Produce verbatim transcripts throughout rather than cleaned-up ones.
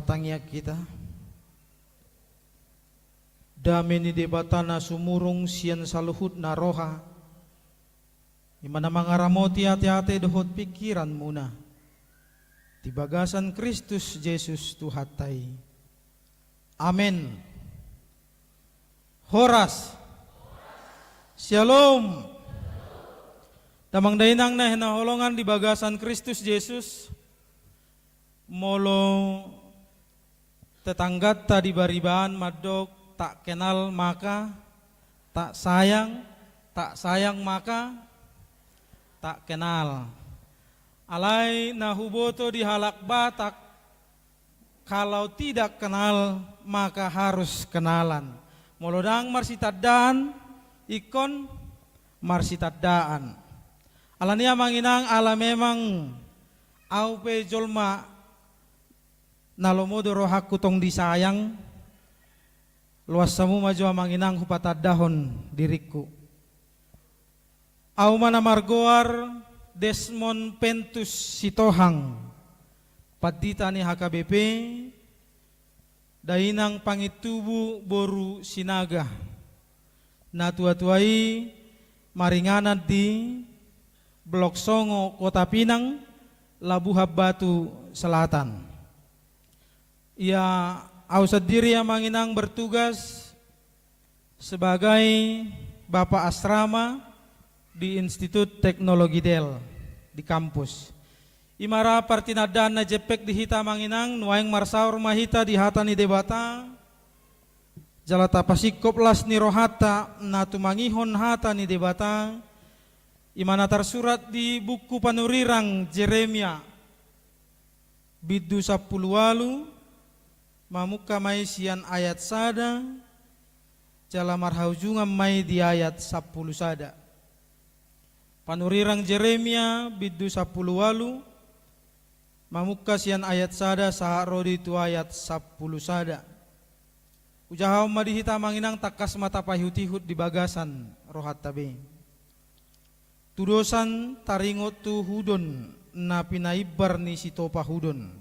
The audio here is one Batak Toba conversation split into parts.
Tangiang hita. Dame ni Debata na sumurung sian saluhutna roha, i ma na mangaramoti ateate dohot pingkiranmuna di bagasan Kristus Jesus Tuhanta i. Amen. Horas. Syalom. Damang dainang na hinaholongan di bagasan Kristus Jesus, molo tetangganta di bariba an mandok tak kenal maka tak sayang, tak sayang maka tak kenal. Alai na huboto di halak Batak, kalau tidak kenal maka harus kenalan. Molo ndang marsitandaan, ingkon marsitandaan. Alani i amang inang, ala memang au pe jolma na lomo do rohangku tong disayang, loas hamu ma jo amang inang hupatandahon diringku. Au ma na margoar Desmond Pentus Sitohang, pandita ni H K B P, dainang Pangintubu boru Sinaga. Na tuatua i maringanan di Blok Songo, Kota Pinang, Labuhan Batu Selatan. Ia au sandiri amang inang bertugas sebagai bapa asrama di Institut Teknologi Dell di kampus. I ma ra partinandaan na jempek di hita amang inang, nuaeng marsaor ma hita di hata ni Debata, jala tapasingkop las ni rohanta na tumangihon hata ni Debata, i ma na tarsurat di buku panurirang Jeremia, bindu sampulu ualu, mamungka ma i sian ayat sada, jala marhaujungan ma i di ayat sampulu sada. Panurirang Jeremia, bindu sampulu ualu, mamungka sian ayat sada sahat ro di tu ayat sampulu sada. Hujahahon ma di hita amang inang, tangkas ma tapaihutihut di bagasan rohanta be. Tudosan taringot tu hudon na pinaimbar ni sitopahudon.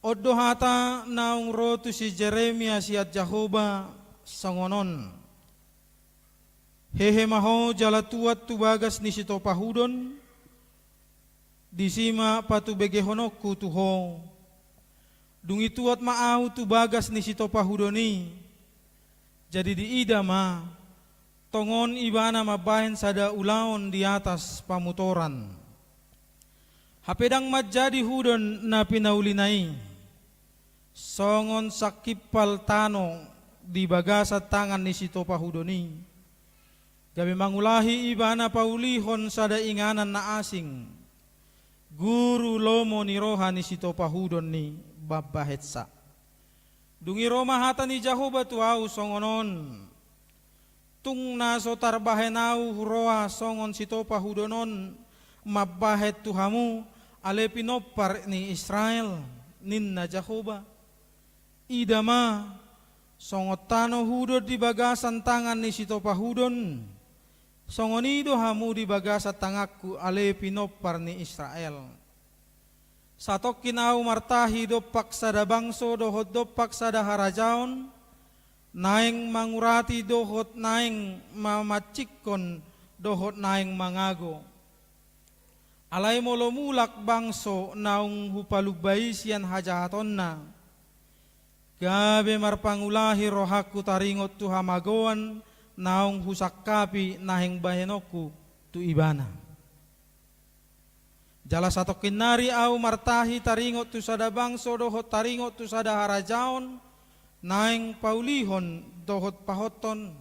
On do hata naung ro tu si Jeremia sian Jahowa songon on: Hehe ma ho jala tuat tu bagas ni sitopahudon, disi ma patubegehononku tu ho. Dung i tuat ma ahu tu bagas ni sitopahudon i. Jadi diida ma, tongon ibana mambahen sada ulaon di atas pamutoran. Hape ndang manjadi hudon na pinaulina i, songon sangkimpal tano di bagasan tangan ni sitopahudon i. Gabe mangulahi ibana paulihon sada inganan na asing, guru lomo ni roha ni sitopahudon i mambahensa. Dung i ro ma hata ni Jahowa tu ahu songon on: Tung na so tarbahen ahu huroha songon sitopahudon on mambahen tu hamu, ale pinompar ni Israel, ninna Jahowa. Ida ma, songon tano hudon di bagasan tangan ni sitopahudon, songon i do hamu di bagasan tanganku, ale pinompar ni Israel. Satongkin ahu martahi dompak sada bangso dohot dompak sada harajaon, naeng mangurati dohot naeng mamancikkon dohot naeng mangago. Alai molo mulak bangso naung hupalumba i sian hajahatonna, gabe marpangulahi rohangku taringot tu hamagoan naung husangkapi naeng bahenonku tu ibana. Jala satongkin nari ahu martahi taringot tu sada bangso dohot taringot tu sada harajaon, naeng paulihon dohot pahothon.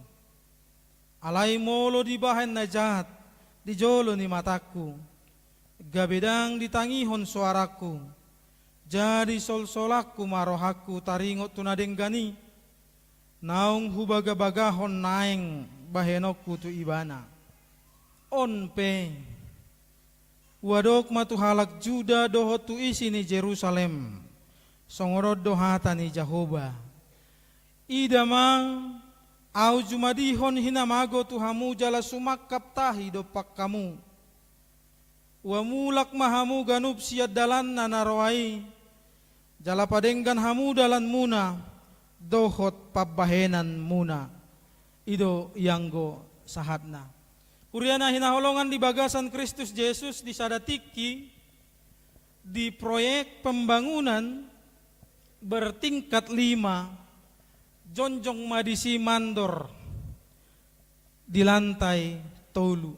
Alai molo dibahen na jat di jolo ni matangku, gabe ndang ditangihon soarangku, jadi solsolanku ma rohangku taringot tu na denggan i, naung hubagabagahon naeng bahenonku tu ibana. On pe, huadok ma tu halak Juda dohot tu isi ni Jerusalem, songon on do hata ni Jahowa: Ida ma, ahu jumadihon hinamago tu hamu jala sumangkap tahi dompak hamu. Ua mulak ma hamu ganup sian dalanna na roa i, Jala padenggan hamu dalanmuna dohot pambahenanmuna. I do ianggo sahatna. Huria na hinaholongan di bagasan Kristus Jesus, di sada tingki, di proyek pembangunan bertingkat lima, jongjong ma disi mandor di lantai tolu.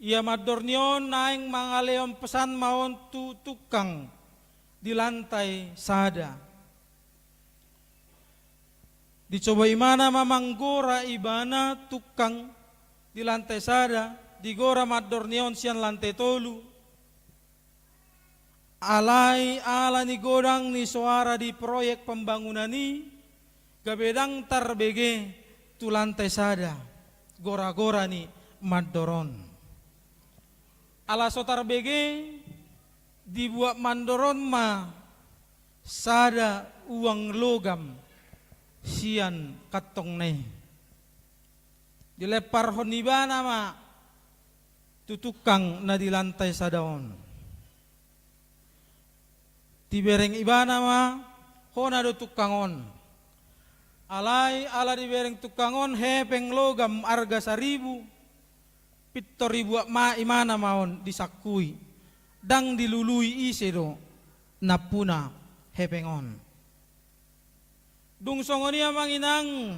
Ia mandor ni on naeng mangalehon pesan ma on tu tukang di lantai sada. Dicoba ibana ma manggora ibana tukang di lantai sada, digora mandor ni on sian lantai tolu. Alai ala ni godang ni soara di proyek pembangunan i, gabe ndang tarbege tu lantai sada gora-gora ni mandor on. Ala so tarbege, dibuat mandor on ma sada uang logam sian kantongna i. Dilemparhon ibana ma tu tukang na di lantai sada on. Dibereng ibana ma, hona do tukang on. Alai ala dibereng tukang on hepeng logam arga saribu, pintor dibuat ma ibana ma on disangkui, ndang dilului ise do nampuna hepeng on. Dung songon i, amang inang,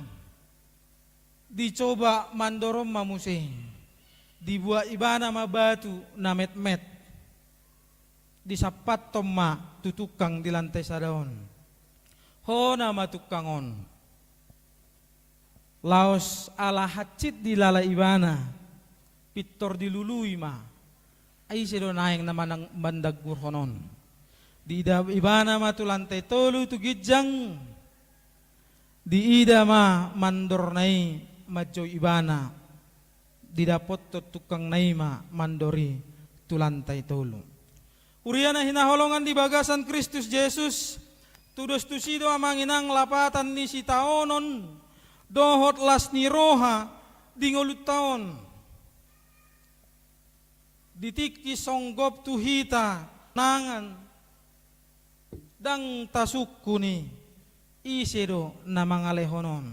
dicoba mandor on ma muse. Dibuat ibana ma batu na metmet. Disampathon ma tu tukang di lantai sada on. Hona ma tukang on. Laos ala hansit dilala ibana, pintor dilului ma. Ai ise do naeng na manang-, mandanggurhon on. Diida ibana ma tu lantai tolu tu ginjang. Diida ma mandorna i manjou ibana. Didapothon tukangna i ma mandor i tu lantai tolu. Huria na hinaholongan di bagasan Kristus Jesus, tudos tusi do, amang inang, lapatan ni sitaonon dohot las ni roha di ngolunta on. Di tingki songgop tu hita nangan, ndang tasungkun i ise do na mangalehon on.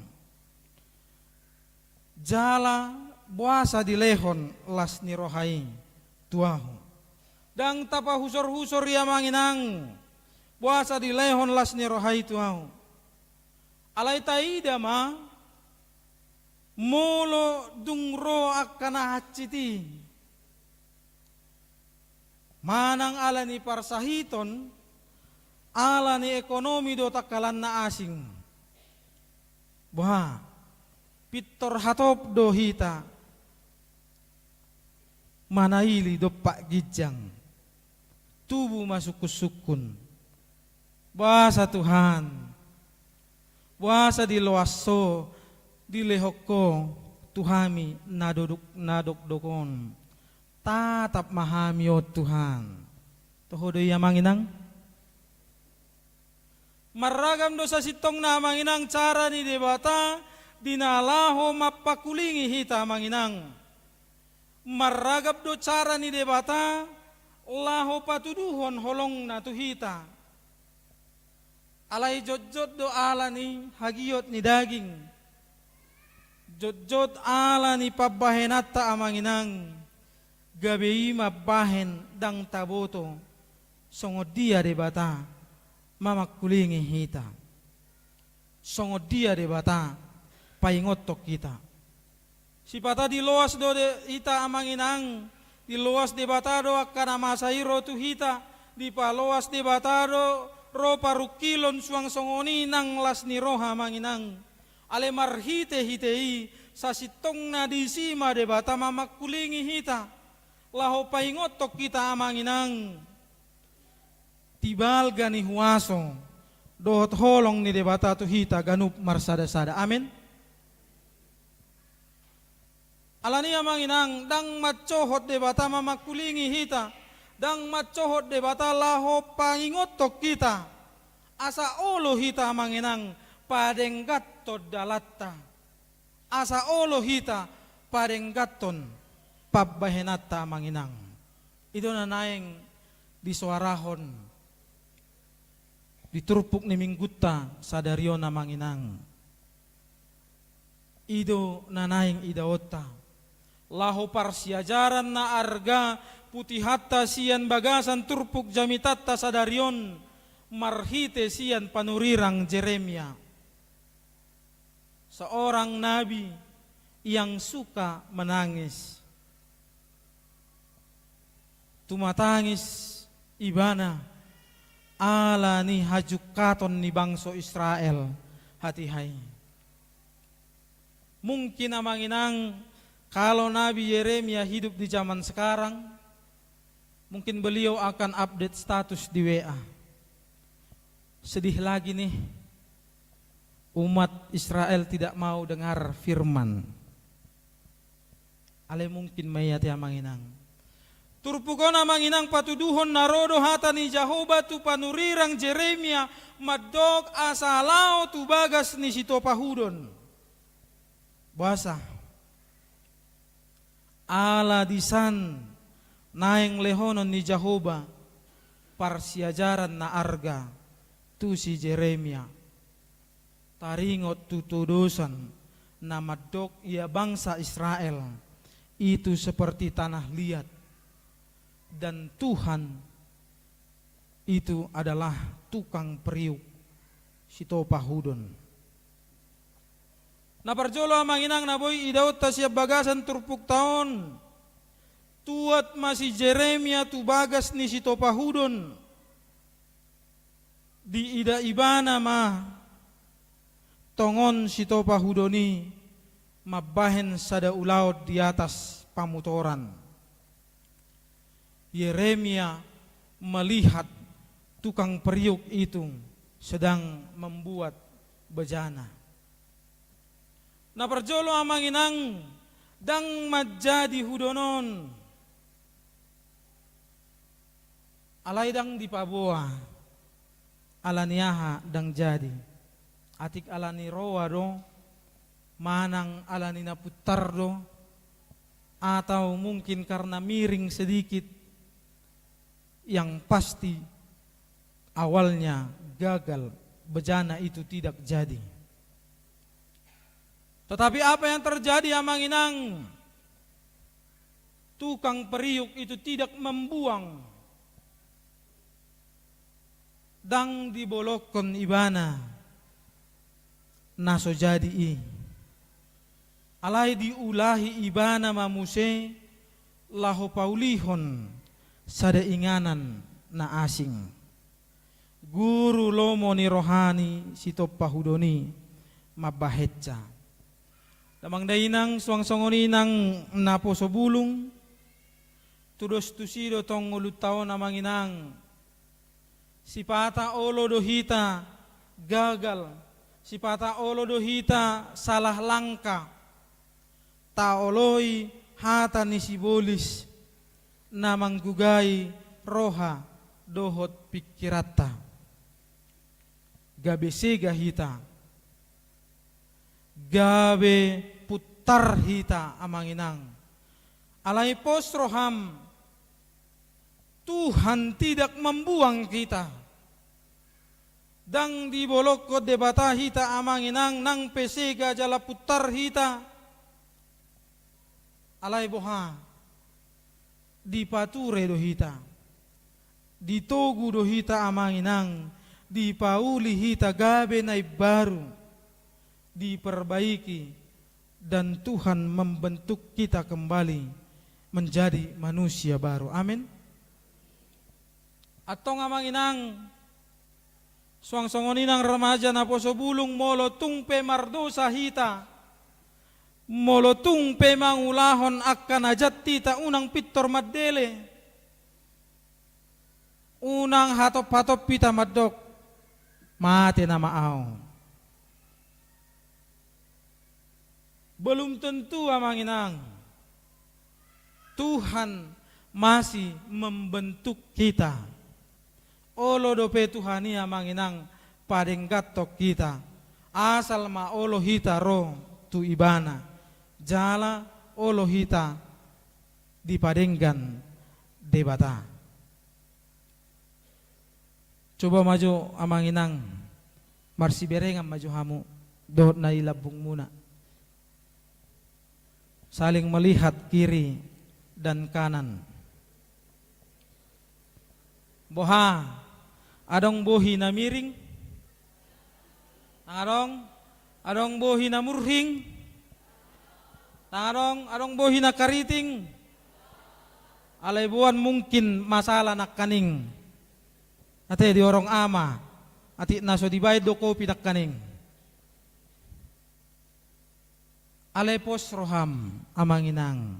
Jala boasa dilehon las ni roha i tu ahu? Ndang tapahusor-husor i, amang inang, boasa dilehon las ni roha i tu ahu. Alai taida ma, molo dung ro angka na hansit i, manang ala ni parsahiton, ala ni ekonomi dohot angka lan na asing. Boha, pintor hatop do hita manaili dompak ginjang. Tubu ma sungkun-sungkun. Boasa Tuhan, boasa diloas Ho, dilehon Ho tu hami na dodok, na dokdok on. Tatap ma hami on, Tuhan. Toho do i, amang inang? Marragam do sasintongna, amang inang, cara ni Debata di na laho mampakulingi hita, amang inang. Marragam do cara ni Debata laho patuduhon holongna tu hita. Alai jotjot do ala ni hagiot ni daging. Jotjot ala ni pambahenanta, amang inang. Gabe i mambahen ndang taboto songon dia Debata mamangkulingi hita. Songon dia Debata paingothon hita. Sipata diloas do de-, hita, amang inang, diloas Debata do angka na masa i ro tu hita, dipaloas Debata do ro parungkilon suang songon i nang las ni roha, amang inang. Alai marhite-hite i, sasintongna disi ma Debata mamangkulingi hita. Laho paingothon hita, amang inang, di balga ni huaso dohot holong ni Debata tu hita ganup marsada-sada. Amen. Alani i, amang inang, ndang mansohot Debata mamangkulingi hita, ndang mansohot Debata laho paingothon hita, asa olo hita, amang inang, padengganhon dalanta, asa olo hita padengganhon pambahenanta, amang inang. I do na naeng disoarahon Di turpuk ni minggunta sadari on, amang inang, i do na naeng idaonta laho parsiajaran na arga putihanta sian bagasan turpuk jamitanta sadari on, marhite sian panurirang Jeremia, seorang nabi yang suka menangis. Tumatangis ibana ala ni hajungkaton ni bangso Israel hatiha i. Mungkin, amang inang, kalau Nabi Yeremia hidup di zaman sekarang, mungkin beliau akan update status di W A. Sedih lagi nih, umat Israel tidak mau dengar firman. Alai mungkin ma i ate, amang inang. Turpuk on, amang inang, patuduhon na ro do hata ni Jahowa tu panurirang Jeremia mandok asa laho tu bagas ni sitopahudon. Boasa? Ala disan naeng lehonon ni Jahowa parsiajaran na arga tu si Jeremia. Taringot tu tudosan na mandok ia bangsa Israel itu seperti tanah liat, dan Tuhan itu adalah tukang periuk sitopahudon. Na parjolo, amang inang, na boi idaonta sian bagasan turpukta on, tuat ma si Jeremia tu bagas ni sitopahudon. Diida ibana ma tongon sitopahudon i mambahen sada ulaon di atas pamutoran. Yeremia melihat tukang periuk itu sedang membuat bejana. Na parjolo, amang inang, ndang manjadi hudon on. Alai ndang dipaboa. Ala ni aha ndang jadi? Atik ala ni roa do, manang ala ni na puntar do, atau mungkin karena miring sedikit? Yang pasti, awalnya gagal, bejana itu tidak jadi. Tetapi apa yang terjadi, amang inang? Tukang periuk itu tidak membuang. Ndang dibolongkon ibana na so jadi i. Alai diulahi ibana ma muse laho paulihon sada inganan na asing. Guru lomo ni roha ni sitopahudon i mambahensa. Damang dainang, suang songon i nang naposo bulung, tudos tusi do tong ngolunta on, amang inang. Sipata olo do hita gagal, sipata olo do hita salah langkah, taoloi hata ni sibolis na manggugai roha dohot pingkiranta. Gabe sega hita, gabe puntar hita, amang inang. Alai pos roham, Tuhan tidak membuang kita. Ndang dibolongkon Debata hita, amang inang, nang pe sega jala puntar hita. Alai boha? Dipature do hita, ditogu do hita, amang inang, dipauli hita gabe na imbaru, diperbaiki, dan Tuhan membentuk kita kembali menjadi manusia baru. Amin. Antong, amang inang, suang songon i nang remaja naposo bulung, molo tung pe mardosa hita, molo tung pe mangulahon angka na jat hita, unang pintor mandele. Unang hatop-hatop hita mandok, mate nama au. Belum tentu, amang inang, Tuhan masih membentuk kita. Olo dope Tuhan i, amang inang, padengganhon hita, asal ma olo hita ro tu Ibana, jala olo hita dipadenggan Debata. Coba ma jo amang inang, marsiberengan ma jo hamu dohot na i lambungmuna. Saling melihat kiri dan kanan. Boha, adong bohi na miring? Ndang adong? Adong bohi na murhing? Ndang adong? Adong bohi na kariting? Alai boan mungkin masalah nangkaning. Ate, diorong ama, atik na so dibaen do kopi nangkaning. Alai pos roham, amang inang.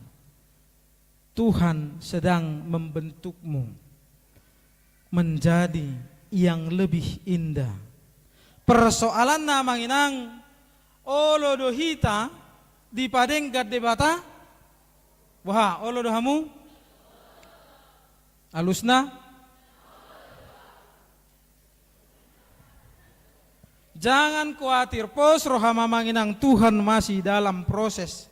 Tuhan sedang membentukmu menjadi yang lebih indah. Persoalanna, amang inang, olo do hita dipadenggan Debata? Boha, olo do hamu? Alusna? Jangan khawatir, pos roham, amang inang, Tuhan masih dalam proses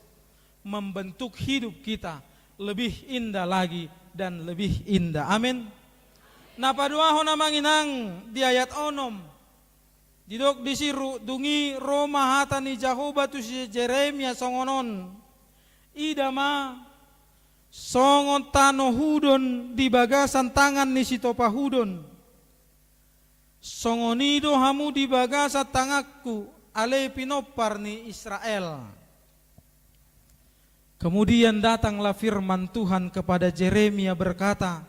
membentuk hidup kita lebih indah lagi dan lebih indah. Amin. Na paduahon, amang inang, di ayat onom. Didok disi ro-, dung i ro ma hata ni Jahowa tu si Jeremia songon on: Ida ma, songon tano hudon di bagasan tangan ni sitopa hudon. Songon i do hamu di bagasan tanganku, ale pinompar ni Israel. Kemudian datanglah firman Tuhan kepada Jeremia berkata,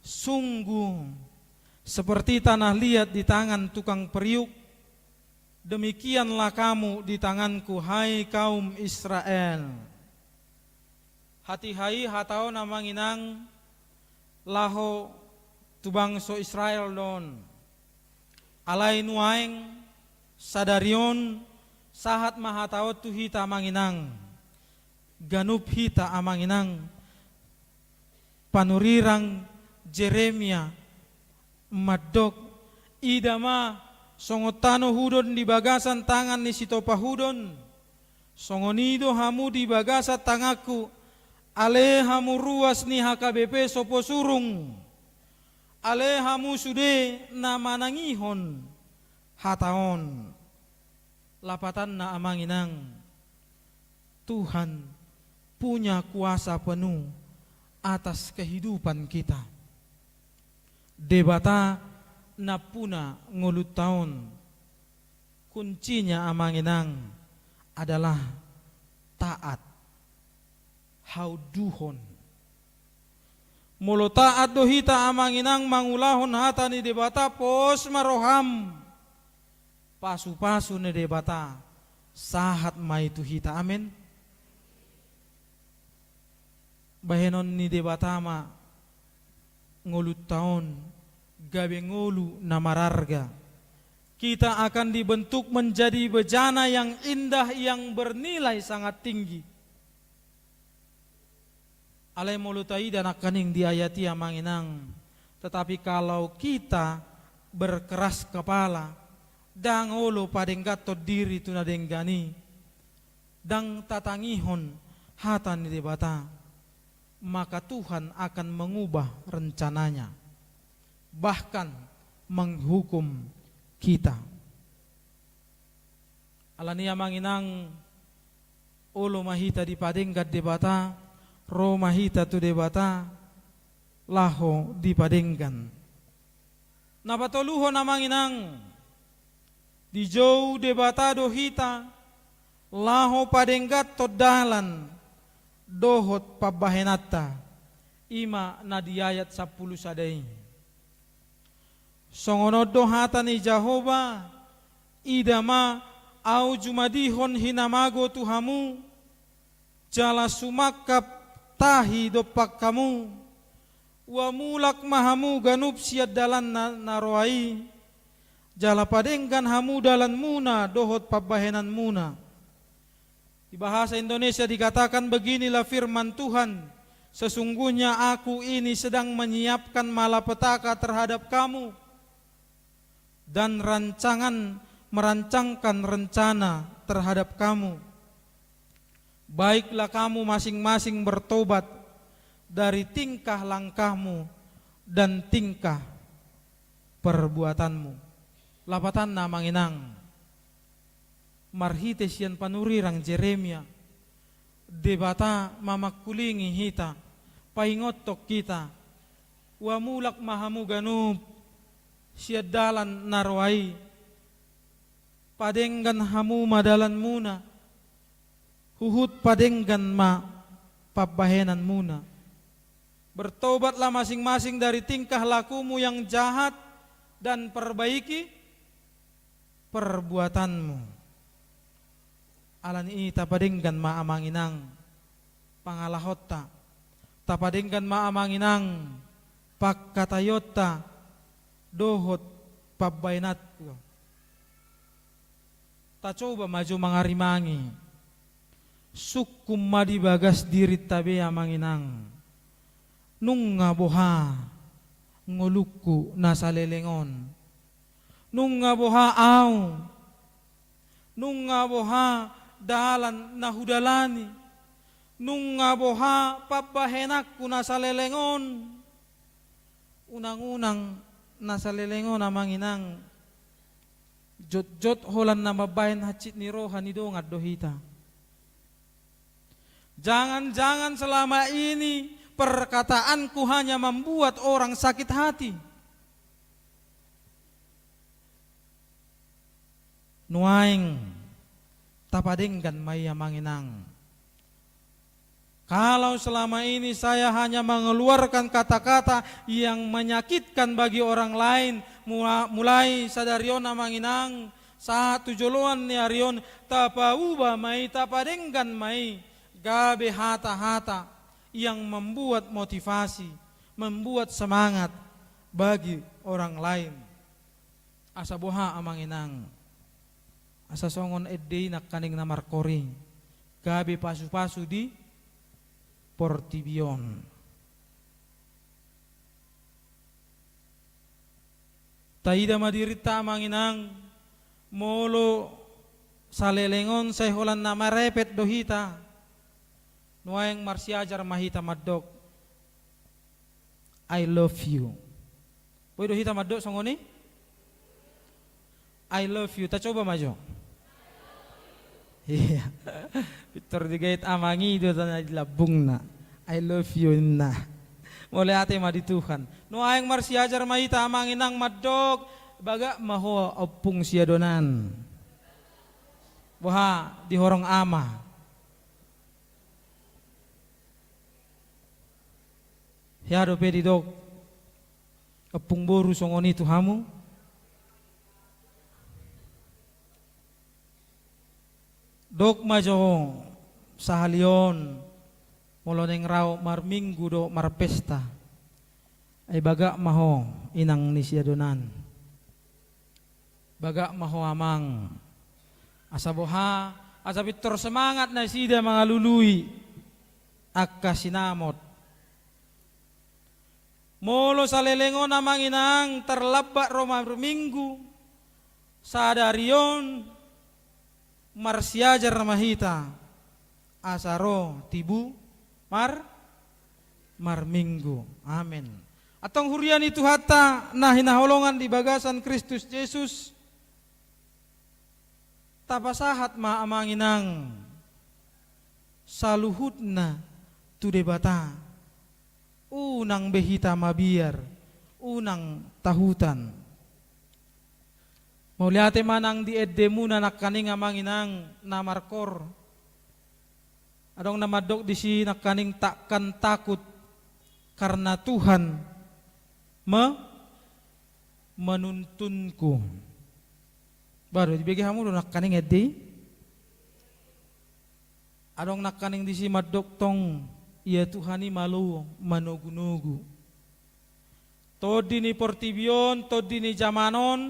"Sungguh, seperti tanah liat di tangan tukang periuk, demikianlah kamu di tanganku, hai kaum Israel." Hatiha i hata on, amang inang, laho tu bangso Israel do on. Alai nuaeng, sadari on, sahat ma hata on tu hita, amang inang. Ganup hita, amang inang, panurirang Jeremia mandok: Ida ma, songon tano hudon di bagasan tangan ni sitopa hudon. Songon i do hamu di bagasan tanganku, ale hamu ruas ni H K B P Soposurung, ale hamu sude na manangihon hata on. Lapatanna, amang inang, Tuhan punya kuasa penuh atas kehidupan kita. Debata nampuna ngolunta on. Kuncinya, amang inang, adalah taat. Haunduhon. Molo taat do hita, amang inang, mangulahon hata ni Debata, pos ma roham. Pasupasu ni Debata sahat ma i tu hita. Amin. Bahenon ni Debata ma ngolunta on gabe ngolu na mararga. Kita akan dibentuk menjadi bejana yang indah, yang bernilai sangat tinggi. Alai molo taida nangkaning di ayat i, amang inang, tetapi kalau kita berkeras kepala, ndang olo padengganhon diri tu na denggan i, ndang tatangihon hata ni Debata, maka Tuhan akan mengubah rencananya, bahkan menghukum kita. Alani i, amang inang, olo ma hita dipadenggan Debata, ro ma hita tu Debata, laho dipadenggan. Na patoluhon, amang inang, dijou Debata do hita laho padengganhon dalan dohot pambahenanta, i ma na di ayat sampulu sada i. Songon on do hata ni Jahowa: Ida ma, Ahu jumadihon hinamago tu hamu, jala sumangkap tahi dompak hamu. Ua mulak ma hamu ganup sian dalan na, na roa i, jala padenggan hamu dalanmuna dohot pambahenanmuna. Di bahasa Indonesia dikatakan beginilah firman Tuhan, "Sesungguhnya Aku ini sedang menyiapkan malapetaka terhadap kamu, dan rancangan, merancangkan rencana terhadap kamu. Baiklah kamu masing-masing bertobat dari tingkah langkahmu dan tingkah perbuatanmu. Lapatanna amang inang, marhite sian panurirang Jeremia, Debata mamangkulingi hita, paingothon hita, ua mulak ma hamu ganup sian dalan na roa i, padenggan hamu ma dalanmuna, huhut padenggan ma pambahenanmuna. Bertobatlah masing-masing dari tingkah lakumu yang jahat dan perbaiki perbuatanmu. Alani i tapadenggan ma amang inang pangalahonta, tapadenggan ma amang inang pangkataionta dohot pambahenanta. Tacoba ma jo mangarimangi. Sungkun ma di bagas dirinta be amang inang. Nunga boha ngolungku na saleleng on. Nunga boha au. Nunga boha dalan na hudalani. Nunga boha pambahenanku na saleleng on. Unang-unang na saleleng on amang inang jotjot holan na mambahen hansit ni roha ni dongan do hita. Jangan-jangan selama ini perkataanku hanya membuat orang sakit hati. Nuaeng tapadenggan ma i amang inang. Kalau selama ini saya hanya mengeluarkan kata-kata yang menyakitkan bagi orang lain, mula-, mulai sadari on amang inang, sahat tu joloan ni ari on, tapauba ma i, tapadenggan ma i gabe hata-hata yang membuat motivasi, membuat semangat bagi orang lain. Asa boha amang inang, asa songon ende i nangkaning na markor i, gabe pasu-pasu di portibi on. Taida ma dirinta amang inang, molo saleleng on sai holan na marepet do hita, nuaeng marsiajar ma hita mandok, I love you. Boi do hita mandok songon i? I love you. Tacoba ma jo. Iya. Pintor digait amang i do tana di lambungna. I love you inna. Mauliate ma di Tuhan. Nuaeng marsiajar ma hita amang inang mandok, bagak ma ho ompung siadonan. Boha di horong ama. Hea dope didok ompung boru songon i tu hamu? Dok ma jo sahali on, molo naeng rap marminggu dohot marpesta, ai bagak ma ho inang ni siadonan. Bagak ma ho amang. Asa boha, asa pintor semangat nasida mangalului angka sinamot. Molo saleleng on amang inang tarlambat ro marminggu, sadari on marsiajar ma hita asa ro tibu mar-, marminggu. Amen. Antong huria ni Tuhanta na hinaholongan di bagasan Kristus Jesus, tapasahat ma amang inang saluhutna tu Debata. Unang be hita mabiar, unang tahutan. Mauliate ma nang di endemuna nangkaning amang inang na markor. Adong na mandok disi nangkaning, takkan takut karena Tuhan me-, menuntunku. Baru dibege hamu do nangkaning ende i. Adong nangkaning disi mandok tong, ia Tuhan i malo manogunogu. Tondi ni portibi on, tondi ni jaman on,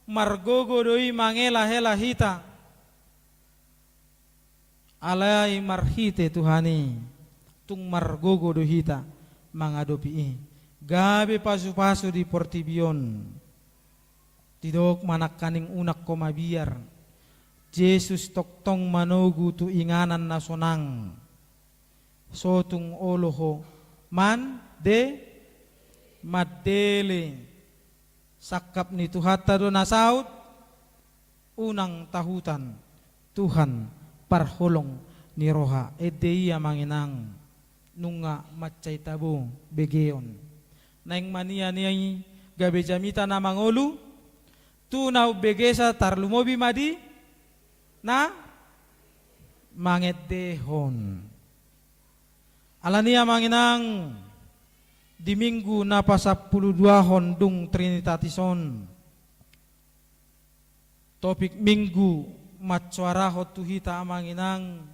margogo do i mangelahela hita. Alai marhite Tuhan i, tung margogo do hita mangadopi i. Gabe pasupasu di portibi on. Didok ma nangkaning unang ho mabiar. Jesus tongtong manogu tu inganan na sonang. Sotung olo ho mande-, mandele. Sangkap ni Tuhanta do na saut, unang tahutan Tuhan parholong ni roha. Ende i amang inang, nunga mansai tabo begeon. Naeng ma nian i gabe jamita na mangolu, tu na umbegesa tarlumobi ma di na mangendehon. Alani i amang inang, di minggu na pasampuluduahon dung Trinitatis on, topik minggu mansoarahon tu hita amang inang,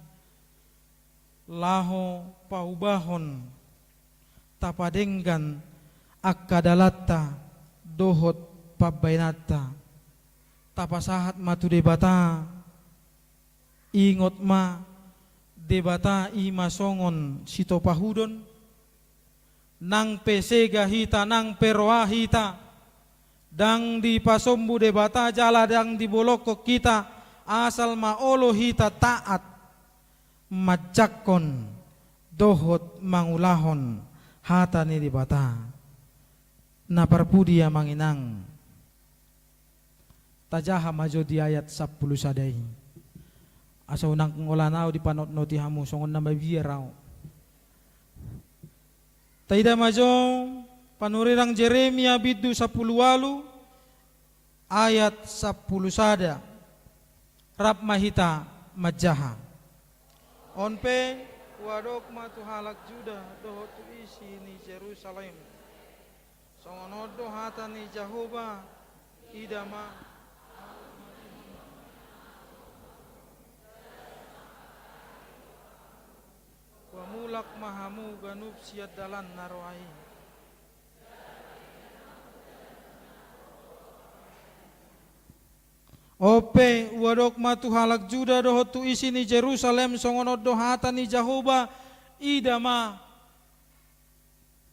laho paubahon, tapadenggan angka dalanta dohot pambahenanta. Tapasahat ma tu Debata. Ingot ma, Debata i ma songon sitopahudon. Nang pe sega hita, nang pe roa hita, ndang dipasombu Debata jala ndang dibolongkon hita, asal ma olo hita taat manjangkon dohot mangulahon hata ni Debata. Na parpudi amang inang, tajaha ma jo di ayat sampulu sada i. Asa unang holan ahu dipanotnoti hamu, songon na mabiar ahu. Taida ma jo panurirang Jeremia bindu sampulu ualu ayat sampulu sada. Rap ma hita manjaha. On pe, huadok ma tu halak Juda dohot tu isi ni Jerusalem. Songon on do hata ni Jahowa, ida ma, huamulak ma hamu ganup sian dalan na roa i. On pe, huadok ma tu halak Juda dohot tu isi ni Jerusalem, songon on do hata ni Jahowa, ida ma,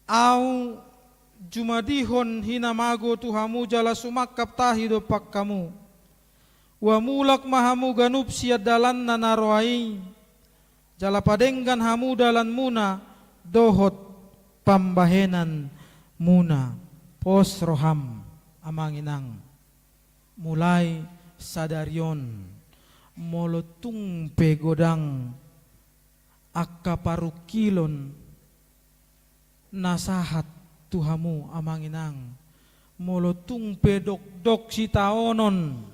ahu jumadihon hinamago tu hamu jala sumangkap tahi dompak hamu. Huamulak ma hamu ganup sian dalanna na roa i, jala padenggan hamu dalanmuna dohot pambahenanmuna. Pos roham amang inang. Mulai sadari on, molo tung pe godang angka parungkilon na sahat tu hamu amang inang, molo tung pe dokdok sitaonon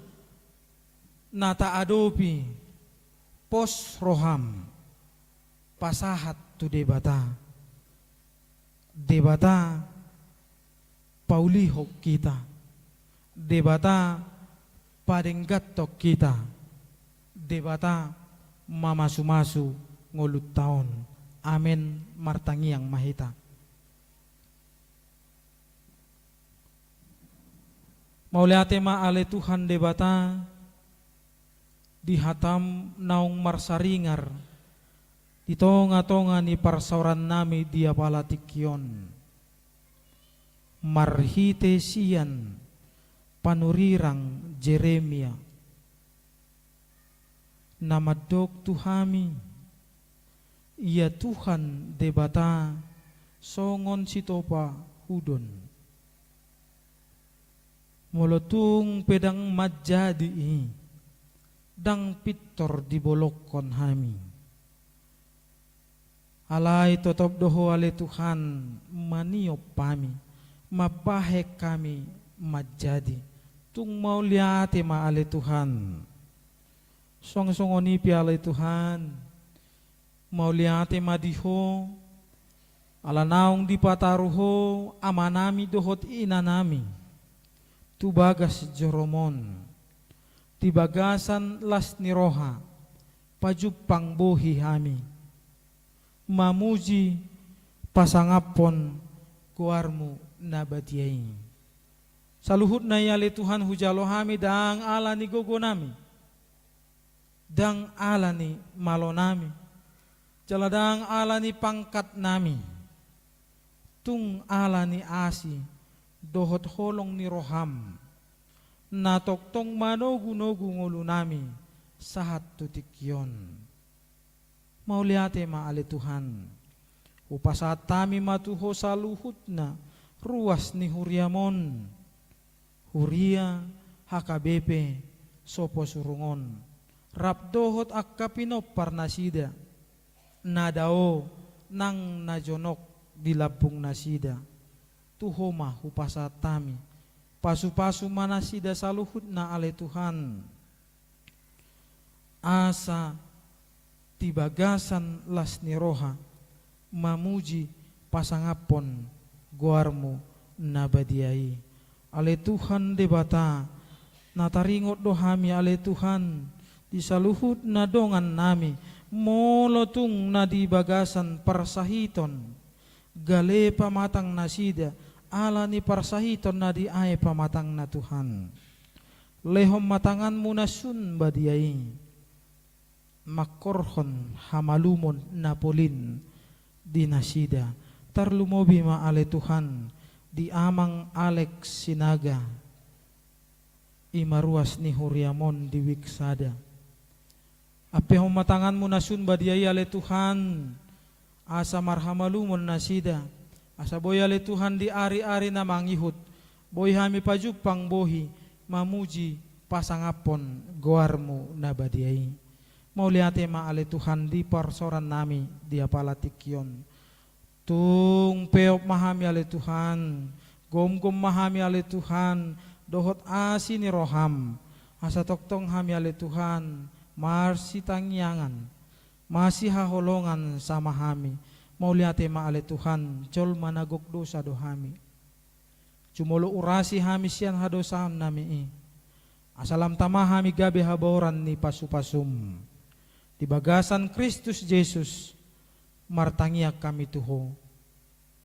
na taadopi, pos roham, pasahat tu Debata. Debata paulihon hita, Debata padengganhon hita, Debata mamasumasu ngolunta on. Amen. Martangiang ma hita. Mauliate ma ale Tuhan Debata, di hatam naung marsaringar di tongatonga ni parsaorannami di apala tingki on, marhite sian panurirang Jeremia, na mandok tu hami, ia Tuhan Debata songon sitopahudon. Molo tung pe ndang manjadi i, ndang pintor dibolongkon hami. Alai totop do Ho ale Tuhan maniop hami, mambahen hami manjadi. Tung mauliate ma ale Tuhan. Songon i pe ale Tuhan, mauliate ma di Ho, ala naung dipataru Ho amanami dohot inanami tu bagas joroMon, di bagasan las ni roha pajumpang bohi hami mamuji pasangaphon goarMu na badia i. Saluhutna i ale Tuhan hujalo hami ndang ala ni gogonami, ndang ala ni malonami, jala ndang ala ni pangkatnami, tung ala ni asi dohot holong ni rohaM, na tongtong manogunogu ngolunami sahat tu tingki on. Mauliate ma ale Tuhan. Hupasahat hami ma tu Ho saluhutna ruas ni huriaMon. huria H K B P Sopo Surungon, rap dohot angka pinompar nasida, na dao nang na jonok di lambung nasida. Tu Ho ma hupasahat hami, pasu-pasu ma nasida saluhutna ale Tuhan. Asa di bagasan las ni roha mamuji pasangaphon goarmu na badia i. Ale Tuhan Debata, na taringot do hami ale Tuhan, di saluhutna dongannami, molo tung na di bagasan parsahiton, gale pamatang nasida, ala ni parsahiton na di ae pamatangna Tuhan. Lehon ma tanganmu na sun badia i, mangkorhon hamalumon na polin di nasida, tarlumobi ma ale Tuhan, di Amang Alex Sinaga, i ma ruas ni huriam on di Wiksada. Ampehon ma tanganmu na sun badia i ale Tuhan, asa marhamalumon nasida, asa boi ale Tuhan di ari-ari na mangihut, boi hami pajumpang bohi, mamuji pasangaphon goarmu na badia i. Mauliate ma ale Tuhan di parsaorannami di apala tingki on. Tung peop ma hami ale Tuhan, gomgom ma hami ale Tuhan, dohot asi ni roham, asa tongtong hami ale Tuhan, marsitangiangan, masihaholongan sama hami. Mauliate ma ale Tuhan, jolma na gok dosa do hami. Jumolo urasi hami sian hadosaonnami i. Asa lam tama hami gabe habaoran ni pasupasum. Di bagasan Kristus Jesus, martangiang hami tu Ho.